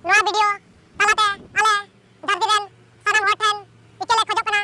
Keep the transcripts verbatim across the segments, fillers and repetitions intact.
ᱱᱚᱣᱟ ᱵᱷᱤᱰᱤᱭᱳ ᱛᱟᱞᱟᱛᱮ ᱟᱞᱮ ᱫᱷᱟᱹᱨᱛᱤ ᱨᱮᱱ ᱥᱟᱱᱟᱢ ᱦᱚᱲ ᱴᱷᱮᱱ ᱤᱠᱟᱹ ᱞᱮ ᱠᱷᱚᱡᱚᱜ ᱠᱟᱱᱟ᱾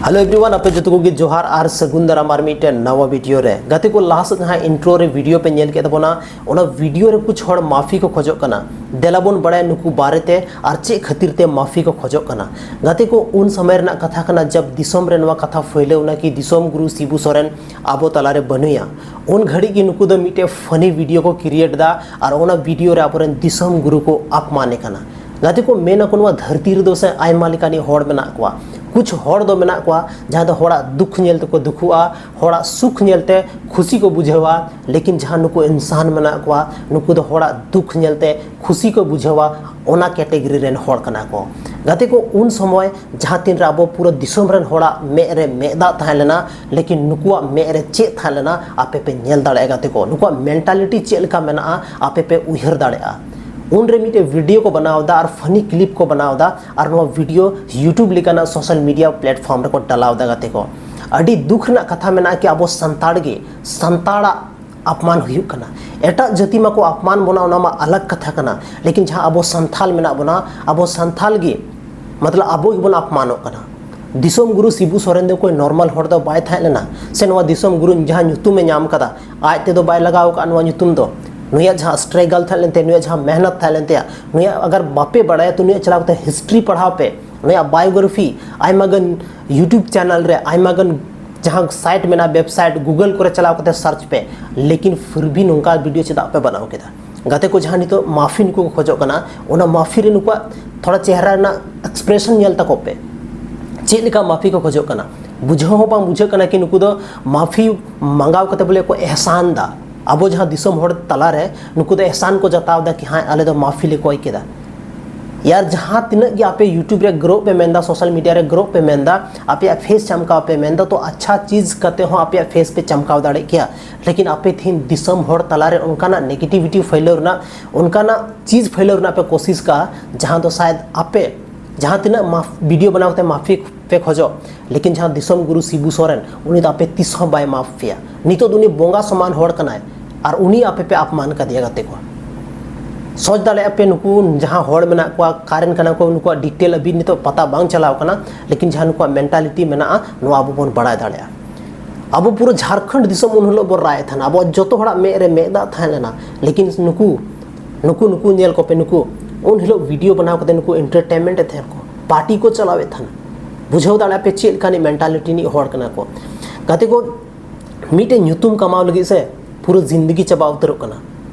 ᱦᱮᱞᱳ ᱮᱵᱷᱨᱤᱣᱟᱱ, ᱟᱯᱮ ᱡᱚᱛᱚ ᱠᱚᱜᱮ ᱡᱚᱦᱟᱨ ᱟᱨ ᱥᱟᱹᱜᱩᱱ ᱫᱟᱨᱟᱢ ᱟᱨ ᱢᱤᱫᱴᱮᱱ ᱱᱟᱣᱟ ᱵᱷᱤᱰᱤᱭᱳ ᱨᱮ᱾ ᱜᱟᱛᱮ ᱠᱚ, ᱞᱟᱦᱟ ᱥᱮᱫ ᱡᱟᱦᱟᱸ ᱤᱱᱴᱨᱳ ᱨᱮ ᱵᱷᱤᱰᱤᱭᱳ ᱯᱮ ᱧᱮᱞ ᱠᱮᱫ ᱛᱟᱵᱚᱱᱟ, ᱚᱱᱟ ᱵᱷᱤᱰᱤᱭᱳ ᱨᱮ ᱠᱩᱪ ᱦᱚᱲ ᱢᱟᱯᱷᱤ ᱠᱚ ᱠᱷᱚᱡᱚᱜ ᱠᱟᱱᱟ᱾ ᱫᱮᱞᱟ ᱵᱚᱱ ᱵᱟᱲᱟᱭᱟ ᱱᱩᱠᱩ ᱵᱟᱨᱮᱛᱮ ᱟᱨ ᱪᱮᱫ ᱠᱷᱟᱹᱛᱤᱨ ᱛᱮ ᱢᱟᱯᱷᱤ ᱠᱚ ᱠᱷᱚᱡᱚᱜ ᱠᱟᱱᱟ᱾ ᱜᱟᱛᱮ ᱠᱚ, ᱩᱱ ᱥᱚᱢᱚᱭ ᱨᱮᱱᱟᱜ ᱠᱟᱛᱷᱟ ᱠᱟᱱᱟ, ᱡᱟᱵ ᱫᱤᱥᱚᱢ ᱨᱮ ᱱᱚᱣᱟ ᱠᱟᱛᱷᱟ ᱯᱷᱟᱹᱭᱞᱟᱹᱣ ᱮᱱᱟ ᱠᱤ ᱫᱤᱥᱚᱢ ᱜᱩᱨᱩ ᱥᱤᱵᱩ ᱥᱚᱨᱮᱱ ᱟᱵᱚ ᱛᱟᱞᱟᱨᱮ ᱵᱟᱹᱱᱩᱭᱟ, ᱩᱱ ᱜᱷᱟᱹᱲᱤᱡ ᱜᱮ ᱱᱩᱠᱩ ᱫᱚ ᱢᱤᱫᱴᱮᱡ ᱯᱷᱟᱱᱤ ᱵᱷᱤᱰᱤᱭᱳ ᱠᱚ ᱠᱨᱤᱭᱮᱴ ᱮᱫᱟ ᱟᱨ ᱚᱱᱟ ᱵᱷᱤᱰᱤᱭᱳ ᱨᱮ ᱟᱵᱚᱨᱮᱱ ᱫᱤᱥᱚᱢ ᱜᱩᱨᱩ ᱠᱚ ᱟᱯᱢᱟᱱᱮ ᱠᱟᱱᱟ᱾ ᱜᱟᱛᱮ ᱠᱚ, ᱢᱮᱱ ᱟᱠᱚ ᱱᱚᱣᱟ ᱫᱷᱟᱹᱨᱛᱤ ᱨᱮᱫᱚ ᱥᱮ ᱟᱭᱢᱟ ᱞᱮᱠᱟᱱᱤᱡ ᱦᱚᱲ ᱢᱮᱱᱟᱜ ᱠᱚᱣᱟ᱾ ᱠᱩᱪ ᱦᱚᱲ ᱫᱚ ᱢᱮᱱᱟᱜ ᱠᱚᱣᱟ ᱡᱟᱦᱟᱸ ᱫᱚ ᱦᱚᱲᱟᱜ ᱫᱩᱠᱷ ᱧᱮᱞ ᱛᱮᱠᱚ ᱫᱩᱠᱷᱩᱜᱼᱟ, ᱦᱚᱲᱟᱜ ᱥᱩᱠᱷ ᱧᱮᱞᱛᱮ ᱠᱷᱩᱥᱤ ᱠᱚ ᱵᱩᱡᱷᱟᱹᱣᱟ, ᱞᱮᱠᱤᱱ ᱡᱟᱦᱟᱸ ᱱᱩᱠᱩ ᱤᱱᱥᱟᱱ ᱢᱮᱱᱟᱜ ᱠᱚᱣᱟ, ᱱᱩᱠᱩ ᱫᱚ ᱦᱚᱲᱟᱜ ᱫᱩᱠᱷ ᱧᱮᱞᱛᱮ ᱠᱷᱩᱥᱤ ᱠᱚ ᱵᱩᱡᱷᱟᱹᱣᱟ, ᱚᱱᱟ ᱠᱮᱴᱮᱜᱚᱨᱤ ᱨᱮᱱ ᱦᱚᱲ ᱠᱟᱱᱟ ᱠᱚ᱾ ᱜᱟᱛᱮ ᱠᱚ, ᱩᱱ ᱥᱚᱢᱚᱭ ᱡᱟᱦᱟᱸ ᱛᱤᱱ ᱨᱮ ᱟᱵᱚ ᱯᱩᱨᱟᱹ ᱫᱤᱥᱚᱢ ᱨᱮᱱ ᱦᱚᱲᱟᱜ ᱢᱮᱫ ᱨᱮ ᱢᱮᱫ ᱫᱟᱜ ᱛᱟᱦᱮᱸ ᱞᱮᱱᱟ, ᱞᱮᱠᱤᱱ ᱱᱩᱠᱩᱣᱟᱜ ᱢᱮᱫ ᱨᱮ ᱪᱮᱫ ᱛᱟᱦᱮᱸ ᱞᱮᱱᱟ, ᱟᱯᱮ ᱯᱮ ᱧᱮᱞ ᱫᱟᱲᱮᱭᱟᱜᱼᱟ᱾ ᱜᱟᱛᱮ ᱠᱚ, ᱱᱩᱠᱩᱣᱟᱜ ᱢᱮᱱᱴᱟᱞᱤᱴᱤ ᱪᱮᱫ ᱞᱮᱠᱟ ᱢᱮᱱᱟᱜᱼᱟ, ᱟᱯᱮ ᱯᱮ ᱩᱭᱦᱟᱹᱨ ᱫᱟᱲᱮᱭᱟᱜᱼᱟ᱾ ᱩᱱ ᱨᱮ ᱢᱤᱫᱴᱮᱡ ᱵᱷᱤᱰᱤᱭᱳ ᱠᱚ ᱵᱮᱱᱟᱣ ᱮᱫᱟ ᱟᱨ ᱯᱷᱟᱱᱤ ᱠᱞᱤᱯ ᱠᱚ ᱵᱮᱱᱟᱣ ᱮᱫᱟ ᱟᱨ ᱱᱚᱣᱟ ᱵᱷᱤᱰᱤᱭᱳ YouTube ᱞᱮᱠᱟᱱᱟᱜ ᱥᱳᱥᱟᱞ ᱢᱤᱰᱤᱭᱟ ᱯᱞᱟᱴᱯᱷᱚᱨᱢ ᱨᱮᱠᱚ ᱰᱟᱞᱟᱣ ᱮᱫᱟ᱾ ᱜᱟᱛᱮ ᱠᱚ, ᱟᱹᱰᱤ ᱫᱩᱠᱷ ᱨᱮᱱᱟᱜ ᱠᱟᱛᱷᱟ ᱢᱮᱱᱟᱜᱼᱟ ᱠᱤ ᱟᱵᱚ ᱥᱟᱱᱛᱟᱲ ᱜᱮ, ᱥᱟᱱᱛᱟᱲᱟᱜ ᱟᱯᱢᱟᱱ ᱦᱩᱭᱩᱜ ᱠᱟᱱᱟ᱾ ᱮᱴᱟᱜ ᱡᱟᱹᱛᱤ ᱢᱟᱠᱚ ᱟᱯᱢᱟᱱ ᱵᱚᱱᱟ, ᱚᱱᱟ ᱢᱟ ᱟᱞᱟᱜᱽ ᱠᱟᱛᱷᱟ ᱠᱟᱱᱟ, ᱞᱮᱠᱤᱱ ᱡᱟᱦᱟᱸ ᱟᱵᱚ ᱥᱟᱱᱛᱷᱟᱞ ᱢᱮᱱᱟᱜ ᱵᱚᱱᱟ, ᱟᱵᱚ ᱥᱟᱱᱛᱷᱟᱞ ᱜᱮ, ᱢᱚᱛᱞᱚᱵ, ᱟᱵᱚ ᱜᱮᱵᱚᱱ ᱟᱯᱢᱟᱱᱚᱜ ᱠᱟᱱᱟ᱾ ᱫᱤᱥᱚᱢ ᱜᱩᱨᱩ ᱥᱤᱵᱩ ᱥᱚᱨᱮᱱ ᱫᱚ ᱠᱳᱭ ᱱᱚᱨᱢᱟᱞ ᱦᱚᱲ ᱫᱚ ᱵᱟᱭ ᱛᱟᱦᱮᱸ ᱞᱮᱱᱟ, ᱥᱮ ᱱᱚᱣᱟ ᱫᱤᱥᱚᱢ ᱜᱩᱨᱩ ᱡᱟᱦᱟᱸ ᱧᱩᱛᱩᱢᱮ ᱧᱟᱢ ᱠᱟᱫᱟ, ᱟᱡ ᱛᱮᱫᱚ ᱵᱟᱭ ᱞᱟᱜᱟᱣ ᱟᱠᱟᱫ ᱱᱚᱣᱟ ᱧᱩᱛᱩᱢ ᱫᱚ᱾ ᱱᱩᱭᱟᱜ ᱡᱟᱦᱟᱸ ᱥᱴᱨᱟᱜᱚᱞ ᱛᱟᱦᱮᱸ ᱞᱮᱱ ᱛᱟᱭᱟ, ᱱᱩᱭᱟᱜ ᱡᱟᱦᱟᱸ ᱢᱮᱦᱱᱚᱛ ᱛᱟᱦᱮᱸ ᱞᱮᱱ ᱛᱟᱭᱟ, ᱱᱩᱭᱟᱜ ᱟᱜᱟᱨ ᱵᱟᱯᱮ ᱵᱟᱲᱟᱭᱟ ᱛᱚ ᱱᱩᱭᱟᱜ ᱪᱟᱞᱟᱣ ᱠᱟᱛᱮ ᱦᱤᱥᱴᱨᱤ ᱯᱟᱲᱦᱟᱣ ᱯᱮ, ᱱᱩᱭᱟᱜ ᱵᱟᱭᱳᱜᱨᱟᱯᱷᱤ ᱟᱭᱢᱟ ᱜᱟᱱ YouTube ᱪᱮᱱᱮᱞ ᱨᱮ, ᱟᱭᱢᱟ ᱜᱟᱱ ᱡᱟᱦᱟᱸ ᱥᱟᱭᱤᱴ ᱢᱮᱱᱟᱜᱼᱟ, ᱣᱮᱵᱥᱟᱭᱤᱴ, ᱜᱩᱜᱚᱞ ᱠᱚᱨᱮ ᱪᱟᱞᱟᱣ ᱠᱟᱛᱮ ᱥᱟᱨᱪ ᱯᱮ᱾ ᱞᱮᱠᱤᱱ ᱯᱷᱤᱨ ᱵᱷᱤ ᱱᱚᱝᱠᱟ ᱵᱷᱤᱰᱤᱭᱳ ᱪᱮᱫᱟᱜ ᱯᱮ ᱵᱮᱱᱟᱣ ᱠᱮᱫᱟ? ᱜᱟᱛᱮ ᱠᱚ, ᱡᱟᱦᱟᱸ ᱱᱤᱛᱚᱜ ᱢᱟᱯᱷᱤ ᱱᱩᱠᱩ ᱠᱚ ᱠᱷᱚᱡᱚᱜ ᱠᱟᱱᱟ, ᱚᱱᱟ ᱢᱟᱯᱷᱤ ᱨᱮ ᱱᱩᱠᱩᱣᱟᱜ ᱛᱷᱚᱲᱟ ᱪᱮᱦᱨᱟ ᱨᱮᱱᱟᱜ ᱮᱠᱥᱯᱨᱮᱥᱚᱱ ᱧᱮᱞ ᱛᱟᱠᱚ ᱯᱮ, ᱪᱮᱫ ᱞᱮᱠᱟ ᱢᱟᱯᱷᱤ ᱠᱚ ᱠᱷᱚᱡᱚᱜ ᱠᱟᱱᱟ᱾ ᱵᱩᱡᱷᱟᱹᱣ ᱦᱚᱸ ᱵᱟᱝ ᱵᱩᱡᱷᱟᱹᱜ ᱠᱟᱱᱟ ᱠᱤ ᱱᱩᱠᱩ ᱫᱚ ᱢᱟᱯᱷᱤ ᱢᱟᱸᱜᱟᱣ ᱠᱟᱛᱮ ᱵᱚᱞᱮ ᱠᱚ ᱮᱦᱥᱟᱱ ᱫᱟ᱾ ᱟᱵᱚ ᱡᱟᱦᱟᱸ ᱫᱤᱥᱚᱢ ᱦᱚᱲ ᱛᱟᱞᱟᱨᱮ ᱱᱩᱠᱩ ᱫᱚ ᱮᱦᱥᱟᱱ ᱠᱚ ᱡᱟᱛᱟᱣ ᱫᱟ ᱠᱤ ᱦᱮᱸ, ᱟᱞᱮ ᱫᱚ ᱢᱟᱯᱷᱤ ᱞᱮ ᱠᱚᱭ ᱠᱮᱫᱟ᱾ ᱭᱟᱨ, ᱡᱟᱦᱟᱸ ᱛᱤᱱᱟᱹᱜ ᱜᱮ ᱟᱯᱮ YouTube ᱨᱮ ᱜᱨᱳ ᱯᱮ ᱢᱮᱱᱫᱟ, ᱥᱳᱥᱟᱞ ᱢᱤᱰᱤᱭᱟ ᱨᱮ ᱜᱨᱳ ᱯᱮ ᱢᱮᱱᱫᱟ, ᱟᱯᱮᱭᱟᱜ ᱯᱷᱮᱥ ᱪᱟᱢᱠᱟᱣ ᱯᱮ ᱢᱮᱱᱫᱟ, ᱛᱚ ᱟᱪᱪᱷᱟ ᱪᱤᱡᱽ ᱠᱟᱛᱮ ᱦᱚᱸ ᱟᱯᱮᱭᱟᱜ ᱯᱷᱮᱥ ᱯᱮ ᱪᱟᱢᱠᱟᱣ ᱫᱟᱲᱮᱭᱟᱜ ᱠᱮᱭᱟ, ᱞᱮᱠᱤᱱ ᱟᱯᱮ ᱛᱮᱦᱮᱧ ᱫᱤᱥᱚᱢ ᱦᱚᱲ ᱛᱟᱞᱟᱨᱮ ᱚᱱᱠᱟᱱᱟᱜ ᱱᱮᱜᱮᱴᱤᱵᱷᱤᱴᱤ ᱯᱷᱟᱹᱭᱞᱟᱹᱣ ᱨᱮᱱᱟᱜ, ᱚᱱᱠᱟᱱᱟᱜ ᱪᱤᱡᱽ ᱯᱷᱟᱹᱭᱞᱟᱹᱣ ᱨᱮᱱᱟᱜ ᱯᱮ ᱠᱳᱥᱤᱥ ᱠᱟᱜᱼᱟ, ᱡᱟᱦᱟᱸ ᱫᱚ ᱥᱟᱭᱮᱫ ᱟᱯᱮ ᱡᱟᱦᱟᱸ ᱛᱤᱱᱟᱹᱜ ᱢᱟᱯ-, ᱵᱷᱤᱰᱤᱭᱳ ᱵᱮᱱᱟᱣ ᱠᱟᱛᱮ ᱢᱟᱯᱷᱤ ᱯᱮ ᱠᱷᱚᱡᱚᱜ, ᱞᱮᱠᱤᱱ ᱡᱟᱦᱟᱸ ᱫᱤᱥᱚᱢ ᱜᱩᱨᱩ ᱥᱤᱵᱩ ᱥᱚᱨᱮᱱ, ᱩᱱᱤ ᱫᱚ ᱟᱯᱮ ᱛᱤᱥ ᱦᱚᱸ ᱵᱟᱭ ᱢᱟᱯᱷ ᱯᱮᱭᱟ᱾ ᱱᱤᱛᱚᱜ ᱫᱚ ᱩᱱᱤ ᱵᱚᱸᱜᱟ ᱥᱚᱢᱟᱱ ᱦᱚᱲ ᱠᱟᱱᱟᱭ, ᱟᱨ ᱩᱱᱤ ᱟᱯᱮ ᱯᱮ ᱟᱯᱢᱟᱱ ᱠᱟᱫᱮᱭᱟ᱾ ᱜᱟᱛᱮ ᱠᱚ, ᱥᱚᱪ ᱫᱟᱲᱮᱭᱟᱜᱼᱟ ᱯᱮ, ᱱᱩᱠᱩ ᱡᱟᱦᱟᱸ ᱦᱚᱲ ᱢᱮᱱᱟᱜ ᱠᱚᱣᱟ, ᱚᱠᱟᱨᱮᱱ ᱠᱟᱱᱟ ᱠᱚ, ᱱᱩᱠᱩᱣᱟᱜ ᱰᱤᱴᱮᱞ ᱟᱹᱵᱤᱱ ᱱᱤᱛᱚᱜ ᱯᱟᱛᱟ ᱵᱟᱝ ᱪᱟᱞᱟᱣ ᱠᱟᱱᱟ, ᱞᱮᱠᱤᱱ ᱡᱟᱦᱟᱸ ᱱᱩᱠᱩᱣᱟᱜ ᱢᱮᱱᱴᱟᱞᱤᱴᱤ ᱢᱮᱱᱟᱜᱼᱟ, ᱱᱚᱣᱟ ᱟᱵᱚ ᱵᱚᱱ ᱵᱟᱲᱟᱭ ᱫᱟᱲᱮᱭᱟᱜᱼᱟ᱾ ᱟᱵᱚ ᱯᱩᱨᱟᱹ ᱡᱷᱟᱲᱠᱷᱚᱸᱰ ᱫᱤᱥᱚᱢ ᱩᱱ ᱦᱤᱞᱳᱜ ᱵᱚᱱ ᱨᱟᱜ ᱮᱫ ᱛᱟᱦᱮᱱᱟ, ᱟᱵᱚᱣᱟᱜ ᱡᱚᱛᱚ ᱦᱚᱲᱟᱜ ᱢᱮᱫ ᱨᱮ ᱢᱮᱫ ᱫᱟᱜ ᱛᱟᱦᱮᱸ ᱞᱮᱱᱟ, ᱞᱮᱠᱤᱱ ᱱᱩᱠᱩ ᱱᱩᱠᱩ ᱱᱩᱠᱩ ᱧᱮᱞ ᱠᱚᱯᱮ, ᱱᱩᱠᱩ ᱩᱱ ᱦᱤᱞᱳᱜ ᱵᱷᱤᱰᱤᱭᱳ ᱵᱮᱱᱟᱣ ᱠᱟᱛᱮ ᱱᱩᱠᱩ ᱮᱱᱴᱟᱨᱴᱮᱱᱢᱮᱱᱴ ᱮᱫ ᱛᱟᱦᱮᱸ ᱠᱚ, ᱯᱟᱨᱴᱤ ᱠᱚ ᱪᱟᱞᱟᱣᱮᱫ ᱛᱟᱦᱮᱱᱟ᱾ ᱵᱩᱡᱷᱟᱹᱣ ᱫᱟᱲᱮᱭᱟᱜᱼᱟ ᱯᱮ ᱪᱮᱫ ᱞᱮᱠᱟᱱᱤᱡ ᱢᱮᱱᱴᱟᱞᱤᱴᱤ ᱨᱤᱱᱤᱡ ᱦᱚᱲ ᱠᱟᱱᱟ ᱠᱚ᱾ ᱜᱟᱛᱮ ᱠᱚ, ᱢᱤᱫᱴᱮᱱ ᱧᱩᱛᱩᱢ ᱠᱟᱢᱟᱣ ᱞᱟᱹᱜᱤᱫ ᱥᱮ ᱯᱩᱨᱟᱹ ᱡᱤᱱᱫᱮᱜᱤ ᱪᱟᱵᱟ ᱩᱛᱟᱹᱨᱚᱜ ᱠᱟᱱᱟ,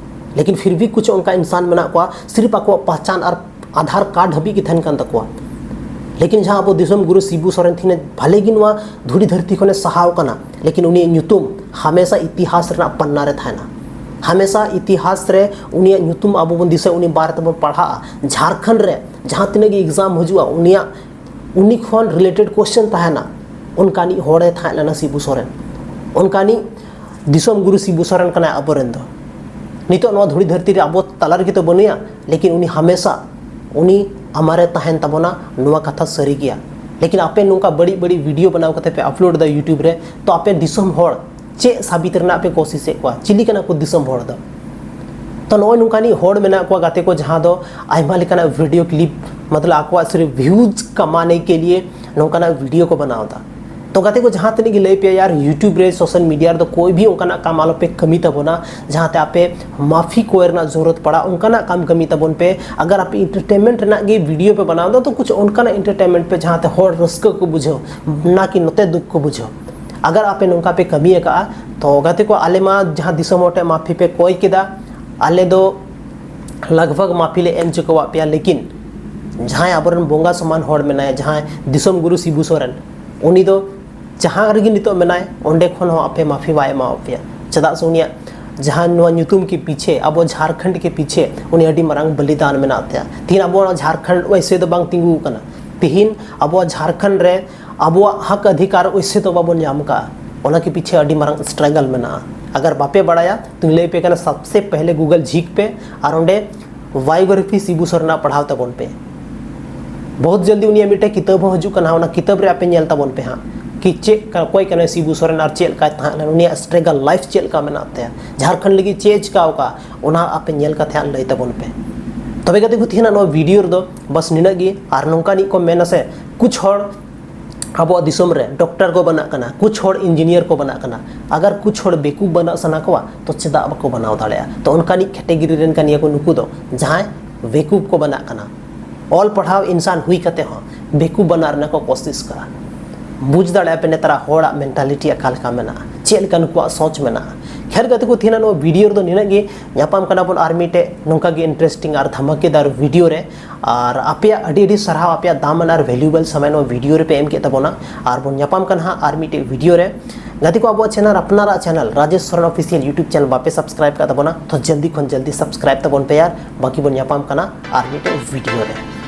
ᱞᱮᱠᱤᱱ ᱯᱷᱤᱨ ᱵᱷᱤ ᱠᱩᱪᱷ ᱚᱱᱠᱟ ᱤᱱᱥᱟᱱ ᱢᱮᱱᱟᱜ ᱠᱚᱣᱟ, ᱥᱤᱨᱯ ᱟᱠᱚᱣᱟᱜ ᱯᱟᱦᱪᱟᱱ ᱟᱨ ᱟᱫᱷᱟᱨ ᱠᱟᱨᱰ ᱦᱟᱹᱵᱤᱡ ᱜᱮ ᱛᱟᱦᱮᱱ ᱠᱟᱱ ᱛᱟᱠᱚᱣᱟ᱾ ᱞᱮᱠᱤᱱ ᱡᱟᱦᱟᱸ ᱟᱵᱚ ᱫᱤᱥᱚᱢ ᱜᱩᱨᱩ ᱥᱤᱵᱩ ᱥᱚᱨᱮᱱ ᱛᱤᱦᱤᱧ ᱵᱷᱟᱞᱮ ᱜᱮ ᱱᱚᱣᱟ ᱫᱷᱩᱲᱤ ᱫᱷᱟᱹᱨᱛᱤ ᱠᱷᱚᱱᱮ ᱥᱟᱦᱟᱣ ᱠᱟᱱᱟ, ᱞᱮᱠᱤᱱ ᱩᱱᱤᱭᱟᱜ ᱧᱩᱛᱩᱢ ᱦᱟᱢᱮᱥᱟ ᱤᱛᱤᱦᱟᱥ ᱨᱮᱱᱟᱜ ᱯᱟᱱᱱᱟ ᱨᱮ ᱛᱟᱦᱮᱱᱟ᱾ ᱦᱟᱢᱮᱥᱟ ᱤᱛᱤᱦᱟᱥ ᱨᱮ ᱩᱱᱤᱭᱟᱜ ᱧᱩᱛᱩᱢ ᱟᱵᱚ ᱵᱚᱱ ᱫᱤᱥᱟᱹᱭᱟ, ᱩᱱᱤ ᱵᱟᱨᱮ ᱛᱮᱵᱚᱱ ᱯᱟᱲᱦᱟᱜᱼᱟ᱾ ᱡᱷᱟᱲᱠᱷᱚᱸᱰ ᱨᱮ ᱡᱟᱦᱟᱸ ᱛᱤᱱᱟᱹᱜ ᱜᱮ ᱮᱠᱡᱟᱢ ᱦᱤᱡᱩᱜᱼᱟ, ᱩᱱᱤᱭᱟᱜ ᱩᱱᱤ ᱠᱷᱚᱱ ᱨᱤᱞᱮᱴᱮᱰ ᱠᱚᱥᱪᱮᱱ ᱛᱟᱦᱮᱱᱟ, ᱚᱱᱠᱟᱱᱤᱡ ᱦᱚᱲᱮ ᱛᱟᱦᱮᱸ ᱞᱮᱱᱟ ᱥᱤᱵᱩ ᱥᱚᱨᱮᱱ᱾ ᱚᱱᱠᱟᱱᱤᱡ ᱫᱤᱥᱚᱢ ᱜᱩᱨᱩ ᱥᱤᱵᱩ ᱥᱚᱨᱮᱱ ᱠᱟᱱᱟᱭ ᱟᱵᱚᱨᱮᱱ ᱫᱚ᱾ ᱱᱤᱛᱚᱜ ᱱᱚᱣᱟ ᱫᱷᱩᱲᱤ ᱫᱷᱟᱹᱨᱛᱤ ᱨᱮ ᱟᱵᱚ ᱛᱟᱞᱟ ᱨᱮᱜᱮ ᱛᱚ ᱵᱟᱹᱱᱩᱭᱟ, ᱞᱮᱠᱤᱱ ᱩᱱᱤ ᱦᱟᱢᱮᱥᱟ ᱩᱱᱤ ᱟᱢᱟᱨᱮ ᱛᱟᱦᱮᱱ ᱛᱟᱵᱚᱱᱟ, ᱱᱚᱣᱟ ᱠᱟᱛᱷᱟ ᱥᱟᱹᱨᱤ ᱜᱮᱭᱟ᱾ ᱞᱮᱠᱤᱱ ᱟᱯᱮ ᱱᱚᱝᱠᱟ ᱵᱟᱹᱲᱤᱡ ᱵᱟᱹᱲᱤᱡ ᱵᱷᱤᱰᱤᱭᱳ ᱵᱮᱱᱟᱣ ᱠᱟᱛᱮ ᱯᱮ ᱟᱯᱞᱳᱰ ᱮᱫᱟ ᱭᱩᱴᱩᱵᱽ ᱨᱮ, ᱛᱚ ᱟᱯᱮ ᱫᱤᱥᱚᱢ ᱦᱚᱲ ᱪᱮᱫ ᱥᱟᱵᱤᱛ ᱨᱮᱱᱟᱜ ᱯᱮ ᱠᱳᱥᱤᱥᱮᱫ ᱠᱚᱣᱟ? ᱪᱤᱞᱤ ᱠᱟᱱᱟ ᱠᱚ ᱫᱤᱥᱚᱢ ᱦᱚᱲ ᱫᱚ? ᱛᱚ ᱱᱚᱜᱼᱚᱭ ᱱᱚᱝᱠᱟᱱᱤᱡ ᱦᱚᱲ ᱢᱮᱱᱟᱜ ᱠᱚᱣᱟ ᱜᱟᱛᱮ ᱠᱚ, ᱡᱟᱦᱟᱸ ᱫᱚ ᱟᱭᱢᱟ ᱞᱮᱠᱟᱱᱟᱜ ᱵᱷᱤᱰᱤᱭᱳ ᱠᱞᱤᱯ, ᱢᱚᱛᱞᱚᱵ ᱟᱠᱚᱣᱟᱜ ᱥᱤᱨᱯ ᱵᱷᱤᱭᱩᱡᱽ ᱠᱟᱢᱟᱱᱮ ᱠᱮ ᱞᱤᱭᱮ ᱱᱚᱝᱠᱟᱱᱟᱜ ᱵᱷᱤᱰᱤᱭᱳ ᱠᱚ ᱵᱮᱱᱟᱣ ᱮᱫᱟ᱾ ᱛᱚ ᱜᱟᱛᱮ ᱠᱚ, ᱡᱟᱦᱟᱸ ᱛᱤᱱᱟᱹᱜ ᱜᱮ ᱞᱟᱹᱭ ᱯᱮᱭᱟ ᱭᱟᱨ, ᱭᱩᱴᱩᱵᱽ ᱨᱮ, ᱥᱳᱥᱟᱞ ᱢᱤᱰᱤᱭᱟ ᱨᱮᱫᱚ ᱠᱳᱭ ᱵᱷᱤ ᱚᱱᱠᱟᱱᱟᱜ ᱠᱟᱢ ᱟᱞᱚᱯᱮ ᱠᱟᱹᱢᱤ ᱛᱟᱵᱚᱱᱟ, ᱡᱟᱦᱟᱸᱛᱮ ᱟᱯᱮ ᱢᱟᱯᱷᱤ ᱠᱚᱭ ᱨᱮᱱᱟᱜ ᱡᱚᱨᱩᱨᱚᱛ ᱯᱟᱲᱟᱜ, ᱚᱱᱠᱟᱱᱟᱜ ᱠᱟᱢ ᱠᱟᱹᱢᱤ ᱛᱟᱵᱚᱱ ᱯᱮ᱾ ᱟᱜᱟᱨ ᱟᱯᱮ ᱮᱱᱴᱟᱨᱴᱮᱱᱢᱮᱱᱴ ᱨᱮᱱᱟᱜ ᱜᱮ ᱵᱷᱤᱰᱤᱭᱳ ᱯᱮ ᱵᱮᱱᱟᱣ ᱮᱫᱟ, ᱛᱚ ᱠᱩᱪᱷ ᱚᱱᱠᱟᱱᱟᱜ ᱮᱱᱴᱟᱨᱴᱮᱱᱢᱮᱱᱴ ᱯᱮ, ᱡᱟᱦᱟᱸᱛᱮ ᱦᱚᱲ ᱨᱟᱹᱥᱠᱟᱹ ᱠᱚ ᱵᱩᱡᱷᱟᱹᱣ, ᱱᱟ ᱠᱤ ᱱᱚᱛᱮ ᱫᱩᱠ ᱠᱚ ᱵᱩᱡᱷᱟᱹᱣ᱾ ᱟᱜᱟᱨ ᱟᱯᱮ ᱱᱚᱝᱠᱟ ᱯᱮ ᱠᱟᱹᱢᱤ ᱟᱠᱟᱫᱼᱟ, ᱛᱚ ᱜᱟᱛᱮ ᱠᱚ, ᱟᱞᱮ ᱢᱟ ᱡᱟᱦᱟᱸ ᱫᱤᱥᱚᱢ ᱦᱚᱲ ᱴᱷᱮᱱ ᱢᱟᱯᱷᱤ ᱯᱮ ᱠᱚᱭ ᱠᱮᱫᱟ, ᱟᱞᱮ ᱫᱚ ᱞᱟᱜᱽ ᱵᱷᱟᱜᱽ ᱢᱟᱯᱷᱤ ᱞᱮ ᱮᱢ ᱪᱩᱠᱟᱹᱣᱟᱫ ᱯᱮᱭᱟ, ᱞᱮᱠᱤᱱ ᱡᱟᱦᱟᱸᱭ ᱟᱵᱚᱨᱮᱱ ᱵᱚᱸᱜᱟ ᱥᱚᱢᱟᱱ ᱦᱚᱲ ᱢᱮᱱᱟᱭᱟ, ᱡᱟᱦᱟᱸᱭ ᱫᱤᱥᱚᱢ ᱜᱩᱨᱩ ᱥᱤᱵᱩ ᱥᱚᱨᱮᱱ, ᱩᱱᱤ ᱫᱚ ᱡᱟᱦᱟᱸ ᱨᱮᱜᱮ ᱱᱤᱛᱚᱜ ᱢᱮᱱᱟᱭ, ᱚᱸᱰᱮ ᱠᱷᱚᱱ ᱦᱚᱸ ᱟᱯᱮ ᱢᱟᱯᱷᱤ ᱵᱟᱭ ᱮᱢᱟᱣᱟᱫ ᱯᱮᱭᱟ᱾ ᱪᱮᱫᱟᱜ ᱥᱮ ᱩᱱᱤᱭᱟᱜ ᱡᱟᱦᱟᱸ ᱱᱚᱣᱟ ᱧᱩᱛᱩᱢ ᱠᱮ ᱯᱤᱪᱷᱮ, ᱟᱵᱚ ᱡᱷᱟᱨᱠᱷᱚᱸᱰ ᱠᱮ ᱯᱤᱪᱷᱮ ᱩᱱᱤ ᱟᱹᱰᱤ ᱢᱟᱨᱟᱝ ᱵᱚᱞᱤᱫᱟᱱ ᱢᱮᱱᱟᱜ ᱛᱟᱭᱟ᱾ ᱛᱤᱦᱤᱧ ᱟᱵᱚ ᱚᱱᱟ ᱡᱷᱟᱨᱠᱷᱚᱸᱰ ᱣᱮᱥᱮ ᱫᱚ ᱵᱟᱝ ᱛᱤᱸᱜᱩ ᱟᱠᱟᱱᱟ᱾ ᱛᱤᱦᱤᱧ ᱟᱵᱚᱣᱟᱜ ᱡᱷᱟᱨᱠᱷᱚᱸᱰ ᱨᱮ ᱟᱵᱚᱣᱟᱜ ᱦᱚᱠ ᱚᱫᱷᱤᱠᱟᱨ ᱣᱮᱥᱮ ᱫᱚ ᱵᱟᱵᱚᱱ ᱧᱟᱢ ᱠᱟᱜᱼᱟ᱾ ᱚᱱᱟ ᱠᱮ ᱯᱤᱪᱷᱮ ᱟᱹᱰᱤ ᱢᱟᱨᱟᱝ ᱥᱴᱨᱟᱜᱚᱞ ᱢᱮᱱᱟᱜᱼᱟ᱾ ᱟᱜᱟᱨ ᱵᱟᱯᱮ ᱵᱟᱲᱟᱭᱟ, ᱛᱚᱧ ᱞᱟᱹᱭ ᱯᱮ ᱠᱟᱱᱟ, ᱥᱚᱵᱥᱮ ᱯᱮᱦᱞᱮ ᱜᱩᱜᱚᱞ ᱡᱷᱤᱡ ᱯᱮ ᱟᱨ ᱚᱸᱰᱮ ᱵᱟᱭᱳᱜᱨᱟᱯᱷᱤ ᱥᱤᱵᱩ ᱥᱚᱨᱮᱱᱟᱜ ᱯᱟᱲᱦᱟᱣ ᱛᱟᱵᱚᱱ ᱯᱮ᱾ ᱵᱚᱦᱩᱛ ᱡᱚᱞᱫᱤ ᱩᱱᱤᱭᱟᱜ ᱢᱤᱫᱴᱮᱱ ᱠᱤᱛᱟᱹᱵ ᱦᱚᱸ ᱦᱤᱡᱩᱜ ᱠᱟᱱᱟ, ᱚᱱᱟ ᱠᱤᱛᱟᱹᱵ ᱨᱮ ᱟᱯᱮ ᱧᱮᱞ ᱛᱟᱵᱚᱱ ᱯᱮ ᱦᱟᱸᱜ᱾ ᱠᱤ ᱪᱮᱫ ᱠᱟ-, ᱚᱠᱚᱭ ᱠᱟᱱᱟᱭ ᱥᱤᱵᱩ ᱥᱚᱨᱮᱱ ᱟᱨ ᱪᱮᱫ ᱞᱮᱠᱟᱭ ᱛᱟᱦᱮᱸ ᱞᱮᱱᱟ, ᱩᱱᱤᱭᱟᱜ ᱥᱴᱨᱟᱜᱟᱞ ᱞᱟᱭᱤᱯᱷ ᱪᱮᱫ ᱞᱮᱠᱟ ᱢᱮᱱᱟᱜ ᱛᱟᱭᱟ, ᱡᱷᱟᱲᱠᱷᱚᱸᱰ ᱞᱟᱹᱜᱤᱫ ᱪᱮᱫ ᱮ ᱪᱤᱠᱟᱹ ᱟᱠᱟᱫᱼᱟ, ᱚᱱᱟ ᱟᱯᱮ ᱧᱮᱞ ᱠᱟᱛᱮ ᱦᱟᱸᱜ ᱞᱟᱹᱭ ᱛᱟᱵᱚᱱ ᱯᱮ᱾ ᱛᱚᱵᱮ ᱜᱟᱛᱮ ᱠᱚ, ᱛᱮᱦᱮᱧᱟᱜ ᱱᱚᱣᱟ ᱵᱷᱤᱰᱤᱭᱳ ᱨᱮᱫᱚ ᱵᱟᱥ ᱱᱤᱱᱟᱹᱜ ᱜᱮ᱾ ᱟᱨ ᱱᱚᱝᱠᱟᱱᱤᱡ ᱠᱚ ᱢᱮᱱᱟ ᱥᱮ, ᱠᱩᱪ ᱦᱚᱲ ᱟᱵᱚᱣᱟᱜ ᱫᱤᱥᱚᱢ ᱨᱮ ᱰᱚᱠᱴᱚᱨ ᱠᱚ ᱵᱮᱱᱟᱜ ᱠᱟᱱᱟ, ᱠᱩᱪ ᱦᱚᱲ ᱤᱧᱡᱤᱱᱤᱭᱟᱨ ᱠᱚ ᱵᱮᱱᱟᱜ ᱠᱟᱱᱟ᱾ ᱟᱜᱟᱨ ᱠᱩᱪ ᱦᱚᱲ ᱵᱮᱠᱩᱯ ᱵᱮᱱᱟᱜ ᱥᱟᱱᱟ ᱠᱚᱣᱟ, ᱛᱚ ᱪᱮᱫᱟᱜ ᱵᱟᱠᱚ ᱵᱮᱱᱟᱣ ᱫᱟᱲᱮᱭᱟᱜᱼᱟ? ᱛᱚ ᱚᱱᱠᱟᱱᱤᱡ ᱠᱮᱴᱮᱜᱚᱨᱤ ᱨᱮᱱ ᱠᱟᱱ ᱜᱮᱭᱟ ᱠᱚ ᱱᱩᱠᱩ ᱫᱚ, ᱡᱟᱦᱟᱸᱭ ᱵᱮᱠᱩᱯ ᱠᱚ ᱵᱮᱱᱟᱜ ᱠᱟᱱᱟ᱾ ᱚᱞ ᱯᱟᱲᱦᱟᱣ ᱤᱱᱥᱟᱱ ᱦᱩᱭ ᱠᱟᱛᱮ ᱦᱚᱸ ᱵᱮᱠᱩᱯ ᱵᱮᱱᱟᱜ ᱨᱮᱱᱟᱜ ᱠᱚ ᱠᱳᱥᱤᱥ ᱠᱟᱜᱼᱟ᱾ ᱵᱩᱡᱽ ᱫᱟᱲᱮᱭᱟᱜᱼᱟ ᱯᱮ ᱱᱮᱛᱟᱨᱟᱜ ᱦᱚᱲᱟᱜ ᱢᱮᱱᱴᱟᱞᱤᱴᱤ ᱚᱠᱟ ᱞᱮᱠᱟ ᱢᱮᱱᱟᱜᱼᱟ, ᱪᱮᱫ ᱞᱮᱠᱟ ᱱᱩᱠᱩᱣᱟᱜ ᱥᱚᱪ ᱢᱮᱱᱟᱜᱼᱟ᱾ ᱠᱷᱮᱨ ᱜᱟᱛᱮ ᱠᱚ, ᱛᱮᱦᱮᱧᱟᱜ ᱱᱚᱣᱟ ᱵᱷᱤᱰᱤᱭᱳ ᱨᱮᱫᱚ ᱱᱤᱱᱟᱹᱜ ᱜᱮ᱾ ᱧᱟᱯᱟᱢ ᱠᱟᱱᱟ ᱵᱚᱱ ᱟᱨ ᱢᱤᱫᱴᱮᱡ ᱱᱚᱝᱠᱟ ᱜᱮ ᱤᱱᱴᱟᱨᱮᱥᱴᱤᱝ ᱟᱨ ᱫᱷᱟᱢᱟᱠᱮᱫᱟᱨ ᱵᱷᱤᱰᱤᱭᱳ ᱨᱮ᱾ ᱟᱨ ᱟᱯᱮᱭᱟᱜ ᱟᱹᱰᱤ ᱟᱹᱰᱤ ᱥᱟᱨᱦᱟᱣ, ᱟᱯᱮᱭᱟᱜ ᱫᱟᱢᱟᱱ ᱟᱨ ᱵᱷᱮᱞᱩᱭᱮᱵᱚᱞ ᱥᱚᱢᱚᱭ ᱱᱚᱣᱟ ᱵᱷᱤᱰᱤᱭᱳ ᱨᱮᱯᱮ ᱮᱢ ᱠᱮᱫ ᱛᱟᱵᱚᱱᱟ᱾ ᱟᱨ ᱵᱚᱱ ᱧᱟᱯᱟᱢ ᱠᱟᱱᱟ ᱦᱟᱸᱜ ᱟᱨ ᱢᱤᱫᱴᱮᱡ ᱵᱷᱤᱰᱤᱭᱳ ᱨᱮ᱾ ᱜᱟᱛᱮ ᱠᱚ, ᱟᱵᱚᱣᱟᱜ ᱪᱮᱱᱮᱞ, ᱟᱯᱱᱟᱨᱟᱜ channel Rajesh Soren official YouTube channel ᱵᱟᱯᱮ ᱥᱟᱵᱥᱠᱨᱟᱭᱤᱵ ᱠᱟᱜ ᱛᱟᱵᱚᱱᱟ, ᱛᱚ ᱡᱚᱞᱫᱤ ᱠᱷᱚᱱ ᱡᱚᱞᱫᱤ ᱥᱟᱵᱥᱠᱨᱟᱭᱤᱵ ᱛᱟᱵᱚᱱ ᱯᱮ ᱟᱨ ᱵᱟᱹᱠᱤ ᱵᱚᱱ ᱧᱟᱯᱟᱢ ᱠᱟᱱᱟ ᱟᱨ ᱢᱤᱫᱴᱮᱡ ᱵᱷᱤᱰᱤᱭᱳ ᱨᱮ᱾